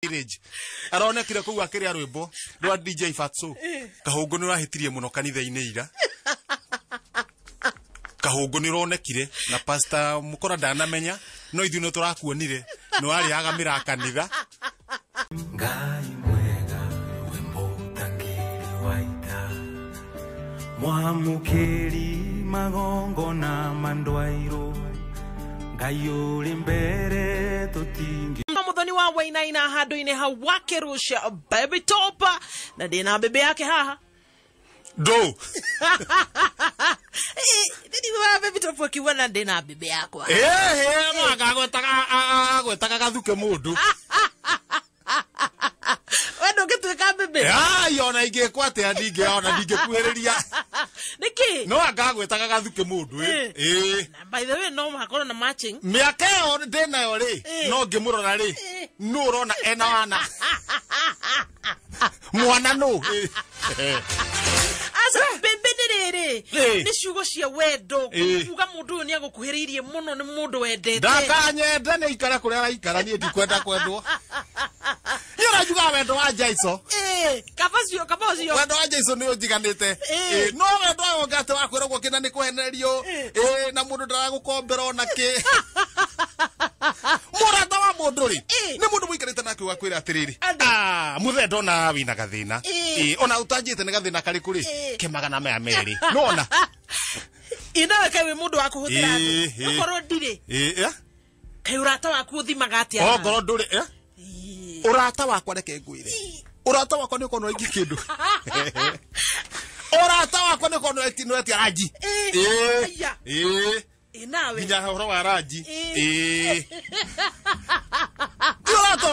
Village aronekire kuu akiria rwimbo rwa DJ Fatso. Kahungu ni urahitirie muno kanitha-ini ira. Kahungu ni uronekire na pastor Mukora ndanamenya no ithuĩ no tũrakuonire no arĩaga mĩra kanitha. Ngai mwega wĩmbũtangĩri wa ita mwamũkĩri magongona mandwairũ Ngai ũrĩ mbere tũtingĩ Muthoni wa Wainaina handu-inĩ hau wakĩrusha Baby Top na ndĩna bebe yake haha Ndo wa Baby Top akiuga na ndĩna bebe yakwa. No agwetaga gathuke mũndũ. We ndũngĩtuĩka bebe. Ai ona ingĩkwo atĩa ndingĩona ndingĩkuhĩrĩria. Nĩkĩ? No angagwetaga gathuke mũndũ. Na by the way no makorwo na matching. Mĩaka ĩyo ndĩnayo rĩ no ngĩmũrora rĩ nũ ũrona ena wana mwana nũ. Aca bebe nĩ rĩrĩ nĩ ciugo cia wendo kuga mũndũ ũyũ nĩ agũkuhĩrĩirie mũno nĩ mũndũ wendete. Ndakanyende nĩ ikara kũrĩa araikara niĩ ndikwenda kwendwo. Niĩ ũranjugaga wendo wa Jaiso. Kaba ũcio kaba ũcio. Wendo wa Jaiso nĩ ũnjiganĩte. No wendo wa ũngĩ atĩ wa kwĩragwo kĩna nĩ kũhenerio na mũndũ ndaragũkombera ona kĩ. Mũrata wa mũndũ rĩ nĩ mũndũ mũikarĩte nake ũgakwĩra atĩrĩrĩ mũthee ndona wĩna gathĩna ona ũtanjĩte nĩ gathĩna karĩkũ rĩ ke 200. Nĩwona? Inawe kaĩ wĩ mũndũ wa kũhũthĩra andũ. Okorwo ndirĩ. Kaĩ ũrata waku ũthimaga atĩa? Okorwo ndũrĩ ũrata wakwa reke ngwĩre. Ũrata wakwa nĩ ũkorwo no kĩndũ. Ũrata wakwa nĩ ũkorwo no etia ranji. Inawe nginya ũhoro wa ranji. Ũrata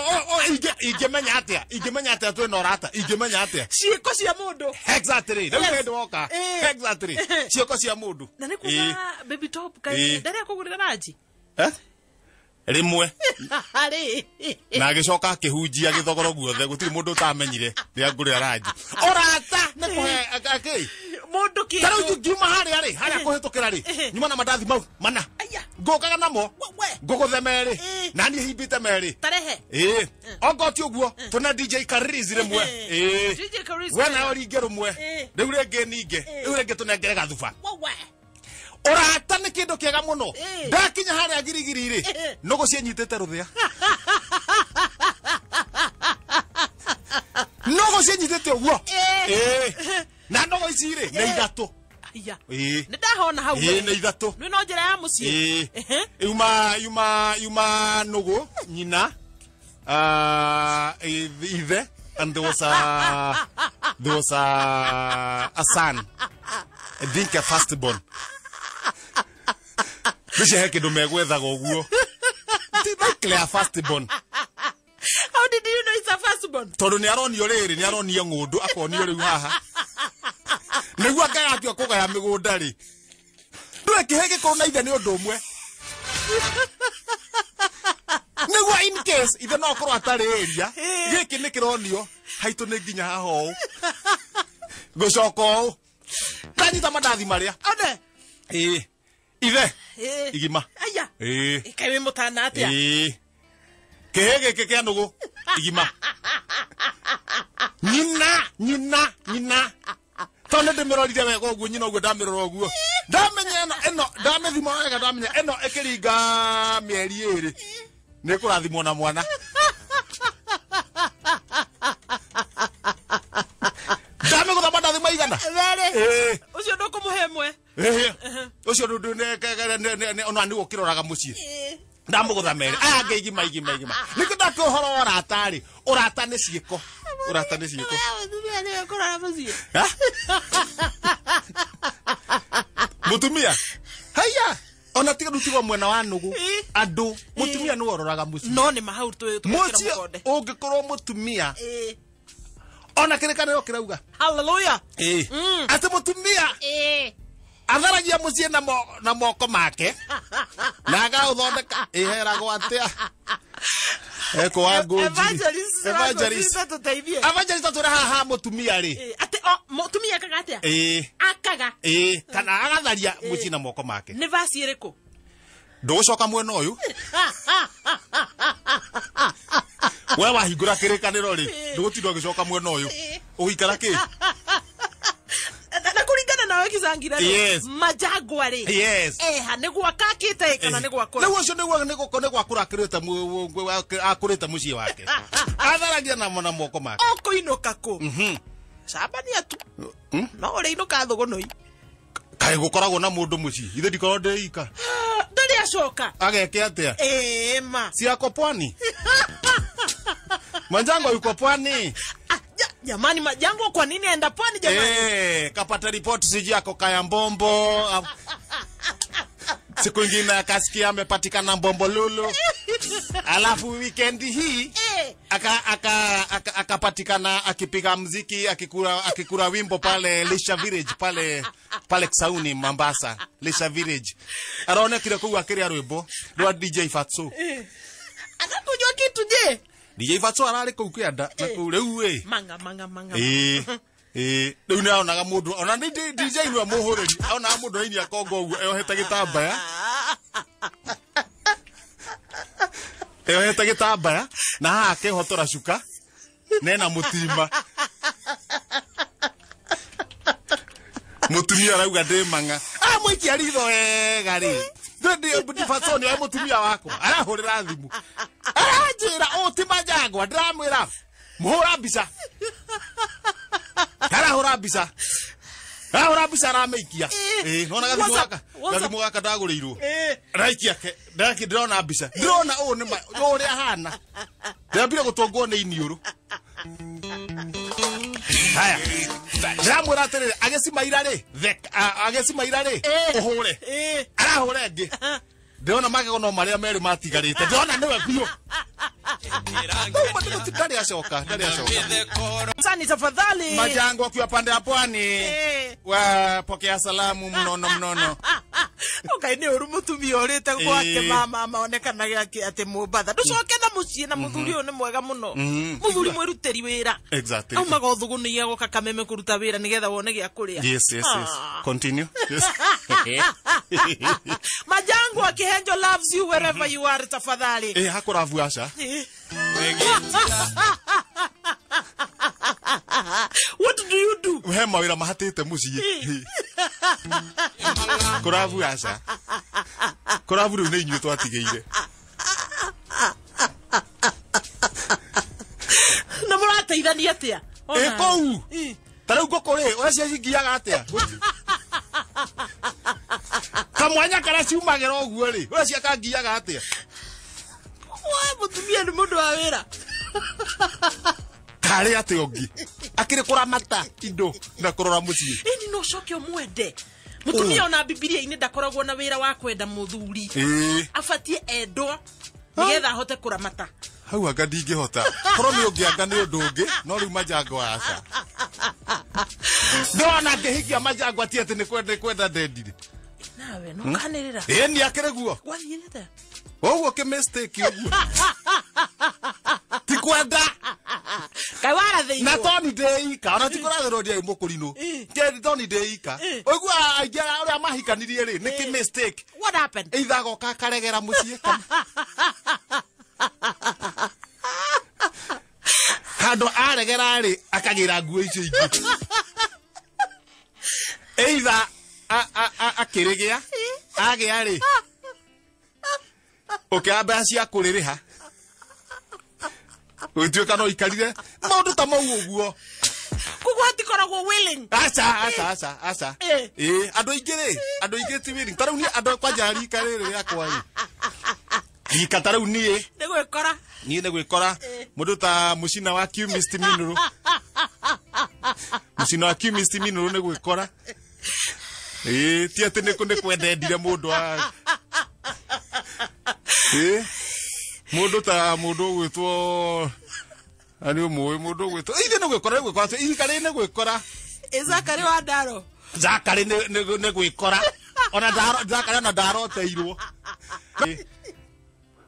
ingĩmenya atĩa? Ingĩmenya atĩa twĩna ũrata? Ingĩmenya atĩa? Ciĩko cia mũndũ. Exactly. Rĩu nĩ ndoka. Exactly. Ciĩko cia mũndũ. Na nĩ kuga Baby Top kaĩ ndarĩ akũgũrĩra ranji? Rĩmwe. Na agĩcoka akĩhunjia gĩthogoro guothe gũtirĩ mũndũ ũtamenyire rĩrĩa ngũrĩra ranji. Ũrata nĩ kũhe akĩ mũndũ kĩndũ. Ta rĩu ngiuma harĩa rĩ harĩa kũhĩtũkĩra rĩ nyuma na mandathi mau mana ngũkaga namo ngũgũthe merĩ na niĩ himbĩte merĩ. Tarehe. Ongoti ti ũguo tũna DJ Kariz rĩmwe. DJ Kariz. We nayo ringe rũmwe rĩu rĩngĩ ninge rĩu rĩngĩ tũnengere gathuba. Ũrata nĩ kĩndũ kĩega mũno. Ndakinya harĩa girigiri rĩ nũgũ ciĩnyitĩte rũthĩa. Nũgũ ciĩnyitĩte ũguo. Na nũgũ ici rĩ nĩ ithatũ. Nĩ ndahona hau. Nĩ ithatũ. Nĩ no njĩra ya mũciĩ. Yuma nũgũ nyina ithe and there was a son, I think a firstborn. Bici he kĩndũ megwethaga ũguo. Likely a firstborn. How did you know it's a firstborn? Tondũ nĩ aronio rĩrĩ nĩ aronio ng'ũndũ akonio rĩu haha. Nĩguo angĩgatua kũgaya mĩgũnda rĩ. Ndũĩ kĩhĩ gĩkũrũ na ithe nĩ ũndũ ũmwe. Nĩguo in case ithe no akorwo atarĩ area gĩkĩ nĩ kĩronio haitũ nĩ nginya haha ũũ. Ngũcoka ũũ. Ndanyita mandathi marĩa. One. Ithe igima. Aya. Kaĩ wĩ mũtana atĩa? Kĩhĩ gĩkĩ kĩa nũgũ igima. Nyina nyina. Tondũ ndĩmĩrorire wega ũguo nyina ũguo ndamĩrora ũguo. Ndamenya ĩno ndamĩthima wega ndamenya ĩno ĩkĩringa mĩeri 2 nĩ kũrathimwo na mwana. Ndamĩgũtha mandathi maigana? Merĩ. Ũcio ndũkũmũhe ĩmwe. Ũcio ona nĩwe ũkĩroraga mũciĩ. Ndamũgũtha merĩ. Aya angĩ igima igima igima. Nĩkĩo ndakĩ ũhoro wa ũrata rĩ ũrata nĩ ciĩko. Ũrata nĩ ciĩko. Mũtumia nĩwe ũkũrora mũciĩ. Mũtumia. Haiya. Ona tiga rutigo mwena wa nũgũ andũ mũtumia nĩwe ũroraga mũciĩ. No nĩ ma hau tũgekĩra mũkonde. Ũngĩkorwo mũtumia ona kĩrĩkanĩro kĩrauga. Hallelujah. Atĩ mũtumia atharagia mũciĩ na moko make na agaũthondeka ĩheragwo atĩa Evangelist evangelist atwĩra haha mũtumia rĩ atĩ mũtumia akaga atĩa? Akaga kana agatharia mũciĩ na moko make. Nĩ verse ĩrĩkũ? Ndũgũcoka mwena ũyũ. We wahingũra kĩrĩkanĩro rĩ, ndũgũtinda ũgĩcoka mwena ũyũ. Ũgũikara kĩ? Na kũringana nawe Kizangira rĩ, Yes. Majangwa rĩ, Yes. eha nĩ gwaka akĩte kana nĩ gwakũra? Rĩu ũcio nĩguo nĩ gwakũra akĩrĩte akũrĩte mũciĩ wake. Atharagia namo na moko make. Ũkũinũka kũ? Cambania tu. No ũrĩinũka thũgũnũi. Kaĩ gũkoragwo na mũndũ mũciĩ. Ithe ndikorwo ndĩ ika. Ndũrĩ acoka. Ageke atĩa? Ĩĩ ma. Si ako pwani? Manjango yuko pwani. Jamani, Majango kwa nini aenda pwani jamani? Kapata ripoti siji ako Kaya Mbombo. Siku ingine akasikia amepatikana Mbombo Lulu. Alafu weekend hii akapatikana akipiga muziki, akikura wimbo pale Lisha Village pale Kisauni Mombasa, Lisha Village. Araonekire kuu akiria rwimbo rwa DJ Fatso. Anakujua kitu je? DJ Fatso ararĩ kũu kĩanda na kũu rĩu ĩ. Manga manga manga. Rĩu nĩ aonaga mũndũ ona nĩ DJ nĩwe mũhũrĩri, aonaga mũndũ aini akongo ũguo eyohete gĩtambaya. Eyohete gĩtambaya na haha akĩhotora cuka nena mũtima. Mũtumia arauga ndĩ mang'a. Amũikia ritho wega rĩ. Ndĩ Fatso nĩwe mũtumia wakwa arahũrĩra thimũ. Aranjĩra ũũ ti Majangwa, ndĩramwĩra mũhũra mbica. Arahũra mbica. Arahũra mbica aramĩikia. Nona gathimũ gaka ndagũrĩirwo. Araikia ke, ndĩrona mbica. Ndĩrona ũũ nĩ ũrĩa ahana. Ndĩrambire gũtũngwo nĩ iniũrũ. Haya. Ndĩramwĩra atĩrĩrĩ, agĩcimaira rĩ, agĩcimaira rĩ, ũhũre. Arahũra ĩngĩ. Ndĩrona magego no marĩa merĩ matigarĩte. Ndĩrona nĩwe biũ. Ndari acoka, ndari acoka. Sani tafadhali. Majango akiwa pande ya pwani. Wapokea salamu mnono mnono. Ngai nĩ ũru mũtumia ũrĩte gwake mama maonekanaga atĩ Mombatha. Ndũcoke na mũciĩ na mũthuri ũyũ nĩ mwega mũno. Mũthuri mwĩrutĩri wĩra. Exactly. Aumaga ũthũgũnĩi agoka Kameme kũruta wĩra nĩgetha wone gĩa kũrĩa. Yes, yes, yes. Continue. Yes. Majango Akihenjo loves you wherever you are tafadhali. Hakũrabu aca. What do you do? He mawĩra mahatĩte mũciĩ. Kũrabu aca. Kũrabu rĩu nĩ inyuĩ twatigĩire. Na mũrateithania atĩa? Kũu. Ta rĩu ngũkũ rĩ, ũrĩa ciacingiaga atĩa? Kamwanya karĩa ciumagĩra ũguo rĩ, ũrĩa ciakangiaga atĩa? Mũtumia nĩ mũndũ wa wĩra. Karĩ atĩ ũngĩ. Akĩrĩ kũramata indo na kũrora mũciĩ. Ĩni no ũcoke ũmwende. Mũtumia ona Bibilia-inĩ ndakoragwo na wĩra wa kwenda mũthuri. Abatiĩ endwo nĩgetha ahote kũramata. Hau anga ndingĩhota. Korwo nĩ ũngĩ anga nĩ ũndũ ũngĩ, no rĩu Majango aca. Ndona ngĩhikia Majango ati atĩ nĩ kwenda ndendire. Nawe no kanĩrĩra. Ĩni akĩrĩ guo. Gwathiire atĩa? Ũguo kĩ mistake ũguo. Ti kwenda. Kaĩ warathĩirwo? Na toni ndĩ ika, ona ti kũrathĩrwo ndiarĩ mũkũrinũ. Kĩ toni ndĩ ika. Ũigua aingĩ arĩa mahikanirie rĩ, nĩ kĩ mistake. What happened? Either agoka akaregera mũciĩ kana handũ aregera rĩ, akagĩra nguo icio ingĩ. Either akĩrĩgĩa, agĩa rĩ, ũkĩoya mbeca cia kũrĩrĩha. Ũgĩtuĩka no ikarire maũndũ ta mau ũguo. Koguo hatikoragwo willing. Aca, aca, aca, aca. Andũ aingĩ rĩ, andũ aingĩ ti willing. Ta rĩu niĩ andũ kwanja rika rĩrĩ rĩakwa rĩ. Rika ta rĩu niĩ. Nĩ gwĩkora. Niĩ nĩ gwĩkora. Mũndũ ta mũcina wa Chemist Mineral. Mũcina wa Chemist Mineral nĩ gwĩkora. Ti atĩ nĩ kwendendire mũndũ wa Mũndũ ta mũndũ ũgwĩtwo ani ũmũĩ mũndũ ũgwĩtwo ithe nĩ gwĩkora nĩ gwĩkora irika rĩ nĩ gwĩkora. Zakari wa Ndaro. Zakari nĩ gwĩkora. Ona Zakari ona ndaroteirwo.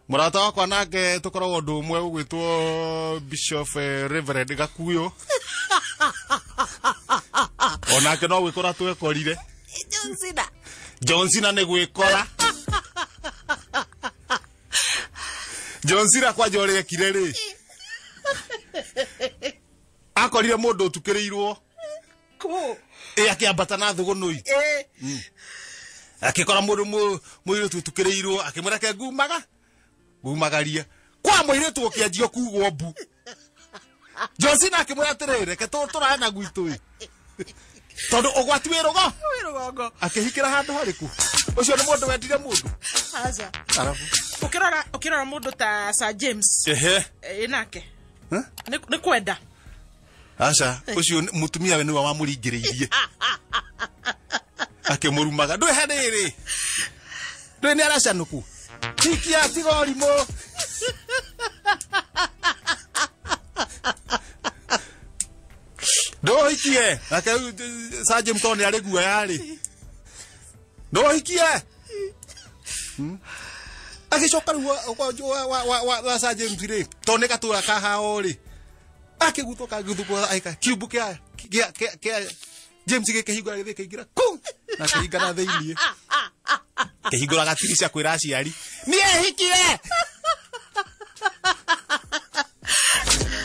Mũrata wakwa nake tũkoragwo ũndũ ũmwe ũgwĩtwo Bishop Reverend Gakuyo. Onake no gwĩkora twekorire. John Cena. John Cena nĩ gwĩkora. John Cena kwanja ũrĩa ekire rĩ. Akorire mũndũ ũtukĩrĩirwo. Kũ? Ĩ akĩambata na thũgũnũi. Akĩkora mũndũ mũirĩtu ũtukĩrĩirwo akĩmwĩra ke ngumaga. Ngumagarie. Kwa mũirĩtu ũkĩanjio kugwo mbu. Josina akĩmwĩra atĩrĩrĩ reke tũrae na gwitũ ĩ. Tondũ ũgwati wĩ rũgo. Wĩ rũgongo. Akĩhikĩra handũ harĩkũ? Ũcio nĩ mũndũ wendire mũndũ. Aca. Arabu. Ũkĩrora mũndũ ta Sir James. Ehe. Ĩ nake. Huh? Nĩ kwenda. Aca, ũcio mũtumia we nĩwe wamũringĩrĩirie. Akĩmũrumaga. Ndũĩ harĩrĩ. Ndũĩ nĩ aracanũku. Hikia tiga ũrimũ. Ndũhikie. Nake Sir James tondũ nĩ arĩ guoya rĩ. Ndũhikie. Agĩcoka rĩu wa Sir James rĩ, tondũ nĩ gatũra kahao rĩ. Akĩguthũka agĩguthũka agĩka kiumbu kĩa James gĩkĩhingũra gĩthiĩ kĩingĩra kũ na kĩhinga na thĩiniĩ. Kĩhingũra gatirica kwĩra aciari niĩ hikire.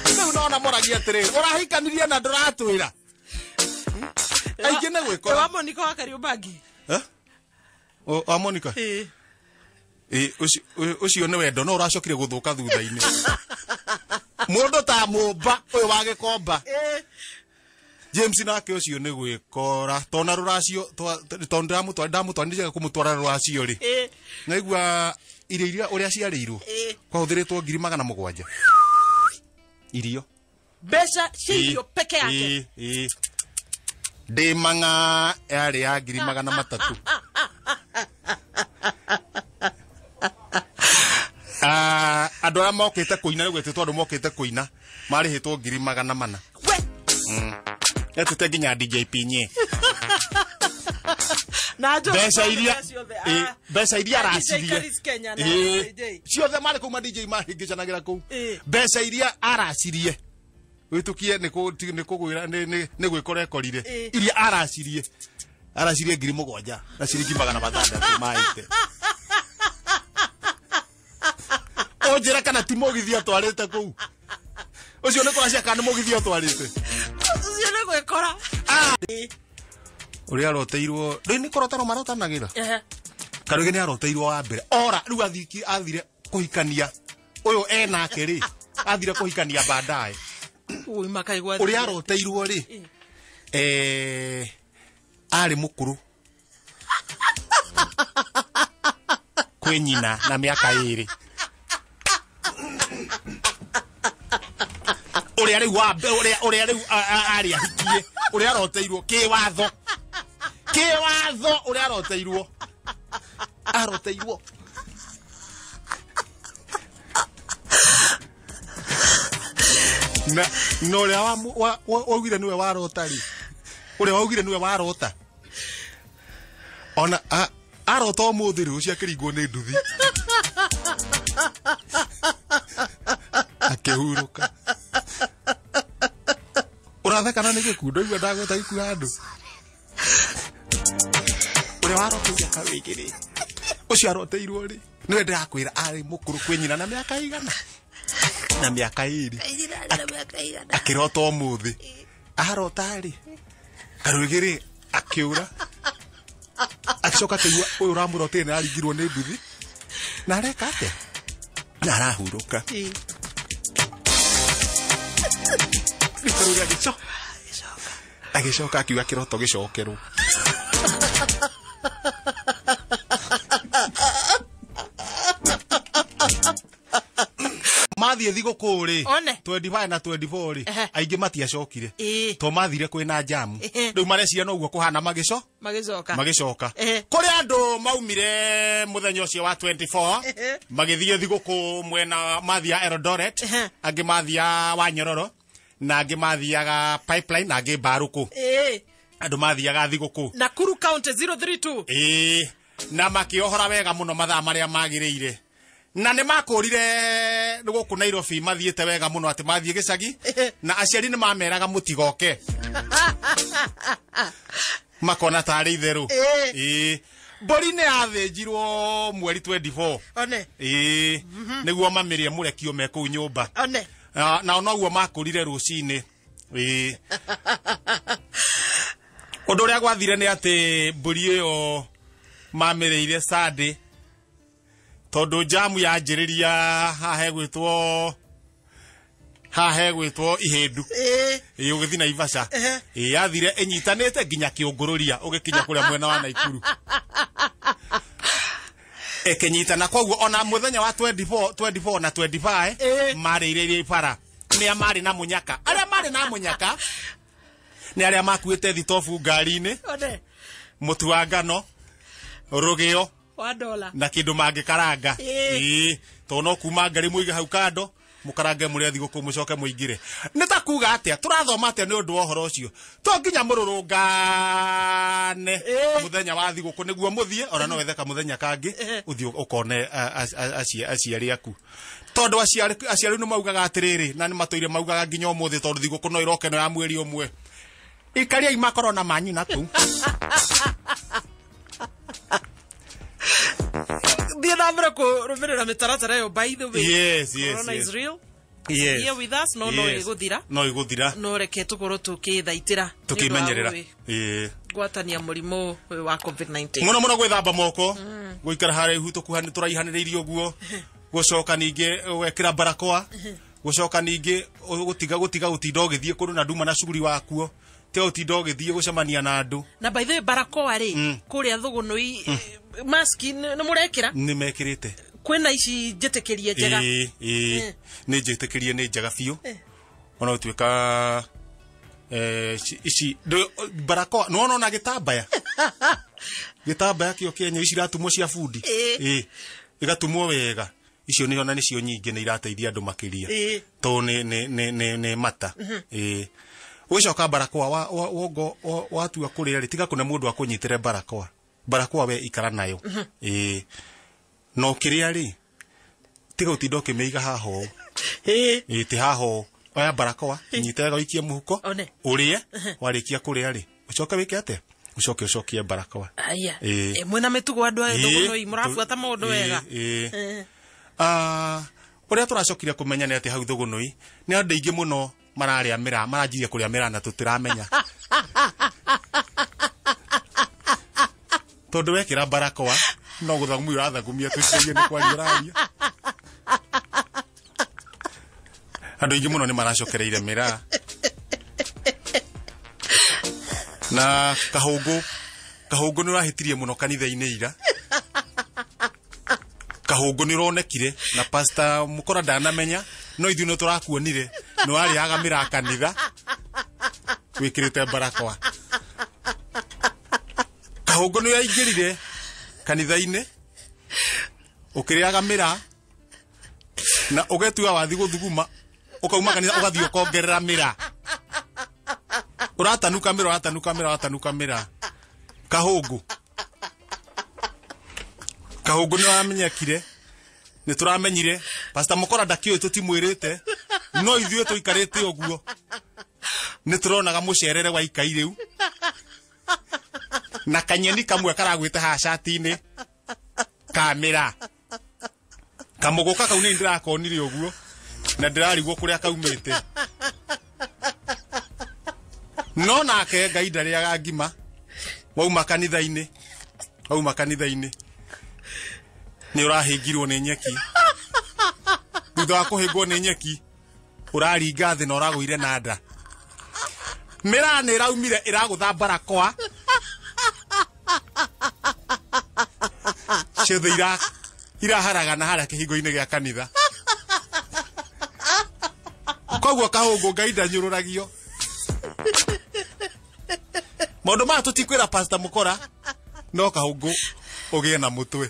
Rĩu nona moragia atĩrĩrĩ ũrahikanirie na ndũratwĩra. Aingĩ nĩ gwĩkora. Wa Monica wa Kariũmbangi. Eh? Wa Monica? Ĩ. Ĩ, ũcio nĩ wendo no ũracokire gũthũka thutha-inĩ. Mũndũ ta Mũmba ũyũ wa Gĩkomba. James nake ũcio nĩ gwĩkora tona rũracio tondũ ndamũtwarire kũmũtwara rũracio rĩ. Naigua irio iria ũrĩa ciarĩirwo kwahũthĩrĩtwo 700,000 irio Mbeca cia irio peke yake. Ndĩ mang'a yarĩ ya 300,000. Andũ arĩa mokĩte kũina rĩu gwĩtĩtwo andũ mokĩte kũina marĩhĩtwo 400,000. We. Etĩte nginya DJ Pinye. Na mbeca iria mbeca iria aracirie ciothe marĩ kũu ma DJ mahĩngĩcanagĩra kũu. Mbeca iria aracirie wĩtũkie nĩ kũgwĩra nĩ gwĩkora ekorire iria aracirie 7,000 na ciringi 600 maite. Ũnjĩre kana ti mũgithi atwarĩte kũu. Ũcio nĩ kũracia kana nĩ mũgithi atwarĩte. Ũcio nĩ gwĩkora. Ũrĩa aroteirwo rĩu nĩ kũrotano marotanagĩra. Karũgĩ nĩ aroteirwo wa mbere. Ora rĩu athire kũhikania ũyũ enake rĩ athire kũhikania baadaye. Ũrĩa aroteirwo rĩ arĩ mũkũrũ kwĩ nyina na mĩaka 2. Ũrĩa rĩu wa ũrĩa rĩu arĩ ahikie ũrĩa aroteirwo kĩwatho ũrĩa aroteirwo na ũrĩa waugire nĩwe warota rĩ ũrĩa waugire nĩwe warota ona arota ũmũthĩ rĩ ũcio akĩringwo nĩ nduthi akĩhurũka. Ũrathekana nĩ gĩkuũ ndaigua ndagweta gĩkuũ handũ. Ũrĩa waroteire Karũgĩ rĩ ũcio aroteirwo rĩ nĩwe ndĩrakwĩra arĩ mũkũrũ kwĩ nyina na mĩaka igana na mĩaka 2 akĩrota ũmũthĩ arota rĩ Karũgĩ rĩ akĩũra akĩcoka akĩigua ũyũ ũramũrotire nĩ aringirwo nĩ nduthi na areka atĩa na arahurũka. Karũgĩ agĩcoka akiuga kĩroto gĩcokerwo. Mathiĩ thigũkũ rĩ 25 na 24 rĩ aingĩ matiacokire to mathire kwĩna jamu rĩu mareciria noguo kũhana magĩcoka. Kũrĩ andũ maumire mũthenya ũcio wa 24 magĩthiĩ thigũkũ mwena mathia Eldoret angĩ mathia Wanyororo na angĩ mathiaga Pipeline na angĩ Mbarũkũ. Andũ mathiaga thigũkũ Nakuru County 032. Na makĩohora wega mũno mathaa marĩa magĩrĩire. Na nĩ makũrire gũkũ Nairobi mathiĩte wega mũno atĩ mathiĩ gĩcagi na aciari nĩ mameraga mũtigoke makona tarĩ itherũ. Mbũri nĩ yathĩnjirwo mweri 24 nĩguo mamĩrĩe mũrekio me kũu nyũmba. Nao noguo makũrire rũcinĩ. Ĩĩ. Ũndũ ũrĩa gwathire nĩ atĩ mbũri ĩyo mamĩrĩire Sunday tondũ jamu yanjĩrĩria haha hegwĩtwo Ihĩndu. Ĩĩ ũgĩthiĩ Naivasha. Ĩĩ yathire ĩnyitanĩte nginya kĩũngũrũria ũgĩkinya kũrĩa mwena wa Naikuru. Ĩkĩnyitana koguo ona mũthenya wa 24 na 25 marĩire bara. Nĩa marĩ na mũnyaka. Arĩa marĩ na mũnyaka nĩ arĩa makuĩte thitobu ngari-inĩ, mũtu wa ngano, rũgĩo wa dola na kĩndũ mangĩkaranga. Ĩĩ tondũ no kuma ngari mũige hau kando mũkarange mũrĩa thigũkũ mũcoke mũingĩre. Nĩ ta kuga atĩa tũrathoma atĩa nĩ ũndũ wa ũhoro ũcio? To nginya mũrũrũngane mũthenya wa thigũkũ nĩguo mũthiĩ, ona no wethe kamũthenya kangĩ ũthiĩ ũkone aciari aku. Tondũ aciari nĩ maugaga atĩrĩrĩ, na nĩ matũire maugaga nginya ũmũthĩ tondũ thigũkũ no ĩroke no ya mweri ũmwe. Ikariai makorona manyu na kũu. Thiĩ na mbere kũrũmĩrĩra mĩtaratara ĩyo, by the way. Yes, yes, Corona yes. is real. Yes. Here with us, no ĩgũthira. No ĩgũthira. No reke tũkorwo tũkĩthaitĩra. Tũkĩmenyerera. Ĩĩ. Ngwatania mũrimũ ũyũ wa COVID-19. Mũno mũno gwĩthamba moko, gũikara haraihu tũkuhani tũraihanĩrĩirie ũguo, gũcoka ningĩ gwekĩra barakoa, gũcoka ningĩ gũtiga gũtinda ũgĩthiĩ kũndũ na nduma na cuguri wakuo. Tiga gũtinda ũgĩthiĩ gũcemania na andũ. Na by the way barakoa rĩ, kũrĩa Thũgũnũi maski nĩ mũrekĩra? Nĩ mekĩrĩte. Kwĩna ici njĩtĩkĩrie njega. Ĩĩ. Nĩ njĩtĩkĩrie nĩ njega biũ. Ona gũtuĩka ici barakoa nĩ wona ona gĩtambaya. Gĩtambaya kĩo kĩenye ici iratumwo cia bundi. Ĩĩ. Igatumwo wega. Icio nĩ ona nĩcio nyingĩ nĩ irateithia andũ makĩria. Tondũ nĩ mata. Ĩĩ. Ũgĩcoka barakoa wongo watua kũrĩa rĩ, tiga kũne mũndũ akũnyitĩre barakoa. Barakoa we ikara nayo. Ĩĩ. No kĩrĩa rĩ, tiga ũtinda ũkĩmĩiga haha ũũ. Ĩĩ ti haha ũũ. Oya barakoa, nyita wega ũikie mũhuko, ũrĩe, warĩkia kũrĩa rĩ, ũcoke wĩke atĩa? Ũcoke ũcokie barakoa. Aya. Mwĩna mĩtugo andũ a Thũgũnũi, mũrabuata maũndũ wega. Ũrĩa tũracokire kũmenya nĩ atĩ hau Thũgũnũi nĩ andũ aingĩ mũno mararĩa mĩraa, maranjirie kũrĩa mĩraa na tũtiramenya. Tondũ wekĩra barakoa no gũthagumia ũrathagumia tũcirie nĩ kwaria ũraria. Andũ aingĩ mũno nĩ maracokereire mĩraa. Na kahũngũ nĩ ũrahĩtirie mũno kanitha-inĩ ira. Kahũngũ nĩ ũronekire na Pastor Mũkora ndanamenya, no ithuĩ nĩ tũrakuonire nĩ warĩaga mĩraa kanitha wĩkĩrĩte barakoa. Kahũngũ nĩ ũraingĩrire kanitha-inĩ ũkĩrĩaga mĩraa na ũgetua wathi gũthuguma, ũkauma kanitha ũgathiĩ ũkongerera mĩraa. Ũratanuka mĩraa, ũratanuka mĩraa, ũratanuka mĩraa. Kahũngũ. Kahũngũ nĩ ũramenyekire, nĩ tũramenyire. Pastor Mũkora ndakĩũĩ tũtimwĩrĩte, no ithuĩ tũikarĩte ũguo nĩ tũronaga mũcerere wa ikai rĩu na kanyeni kamwe karagwĩte haha cati-inĩ ka mĩraa. Kamũgũka kau nĩ ndĩrakonire ũguo na ndĩrarigwo kũrĩa kaumĩte. No nake Ngai ndarĩaga ngima. Wauma kanitha-inĩ, nĩ ũrahĩngirwo nĩ nyeki. Thutha wa kũhĩngwo nĩ nyeki, ũraringa thĩ na ũragũire na nda. Mĩraa nĩ ĩraumire ĩragũtha barakoa. Ciothe iraharagana harĩa kĩhingo-inĩ gĩa kanitha. Koguo kahũngũ Ngai ndanyũrũragio. Maũndũ maya tũtikwĩra Pastor Mũkora, no kahũngũ ũgĩe na mũtwe.